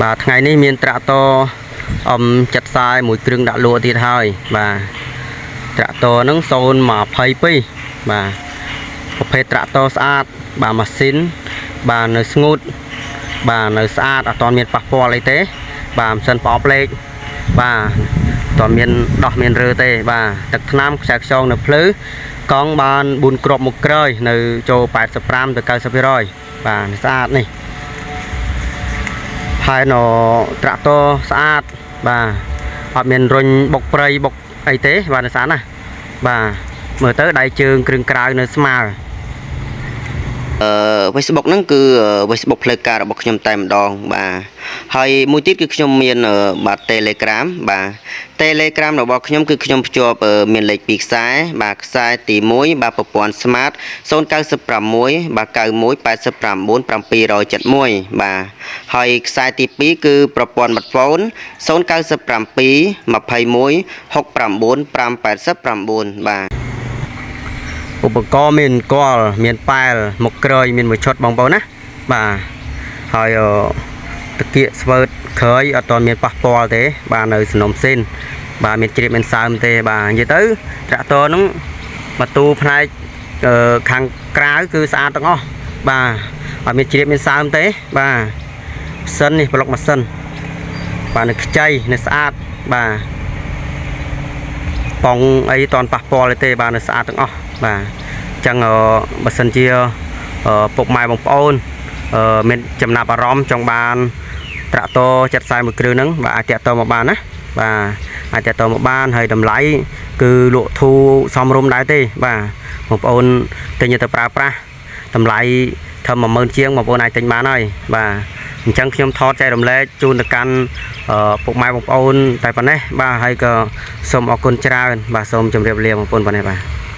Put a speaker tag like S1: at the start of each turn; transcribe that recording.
S1: បាទថ្ងៃនេះមានត្រាក់ទ័រអមចិត្តខ្សែមួយគ្រឿងដាក់លក់ទៀតហើយបាទត្រាក់ទ័រហ្នឹង022បាទប្រភេទត្រាក់ទ័រស្អាតបាទម៉ាស៊ីនបាទនៅស្ងួតបាទនៅស្អាតអត់ទាន់មានប៉ះពាល់អីទេបាទម៉ាស៊ីនប្រអប់លេខបាទអត់ទាន់មានដោះមានរើទេបាទទឹកថ្នាំខ្ចៅខ្យងនៅភ្លឺកង់បាន4គ្រាប់មុខក្រោយនៅចូល85ទៅ90%បាទស្អាតនេះ ផែនត្រាក់ទ័រស្អាតបាទអត់មានរុញបុកព្រៃបុកអីទេបាទស្អាតណាស់បាទមើលទៅដៃជើងគ្រឿងក្រៅនៅស្មើ
S2: អឺ Facebook ហ្នឹងគឺ Facebook ផ្លូវការរបស់ខ្ញុំតែម្ដងបាទហើយមួយទៀតគឺខ្ញុំមានបាទ Telegram បាទ Telegram របស់ខ្ញុំគឺខ្ញុំភ្ជាប់មានលេខ2ខ្សែបាទខ្សែទី1បាទប្រព័ន្ធ Smart 096បាទ91 89 771បាទហើយខ្សែទី2គឺប្រព័ន្ធ Smartphone 097 21 69 589បាទ
S1: ឧបករណ៍មានអង្គលមានប៉ែលមុខក្រោយមានមួយឈុតបងប្អូនណាបាទហើយអតាគៀកស្វិតក្រោយអត់ទាន់មានប៉ះពាល់ទេ បាទនៅសំណុំស៊ីនបាទមានជ្រាបមានសើមទេបាទនិយាយទៅត្រាក់ទ័រហ្នឹងម៉ូទូផ្នែកអឺខាងក្រៅគឺស្អាតទាំងអស់បាទអត់មានជ្រាបមានសើមទេបាទម៉ាស៊ីននេះប្លុកម៉ាស៊ីនបាទនៅខ្ចីនៅស្អាតបាទ ប៉ងអីតន់ប៉ះពាល់ទេបាទនៅស្អាតទាំងអស់បាទអញ្ចឹងអឺបើសិនជាអឺពុកម៉ែបងប្អូនអឺមានចំណាប់អារម្មណ៍ចង់បានត្រាក់ទ័រ71គ្រឿងហ្នឹងបាទអាចតាក់ទងមកបានណាបាទអាចតាក់ទងមកបានហើយតម្លៃគឺលក់ធូរសមរម្យដែរទេបាទបងប្អូនទិញយកទៅប្រើប្រាស់តម្លៃធ្វើ10000ជាងបងប្អូនអាចទិញបានហើយបាទអញ្ចឹងខ្ញុំថតចែករំលែកជូនទៅកាន់អឺពុកម៉ែបងប្អូនតែប៉ុណ្ណេះបាទហើយក៏សូមអរគុណច្រើនបាទសូមជម្រាបលាបងប្អូនប៉ុណ្ណេះបាទ។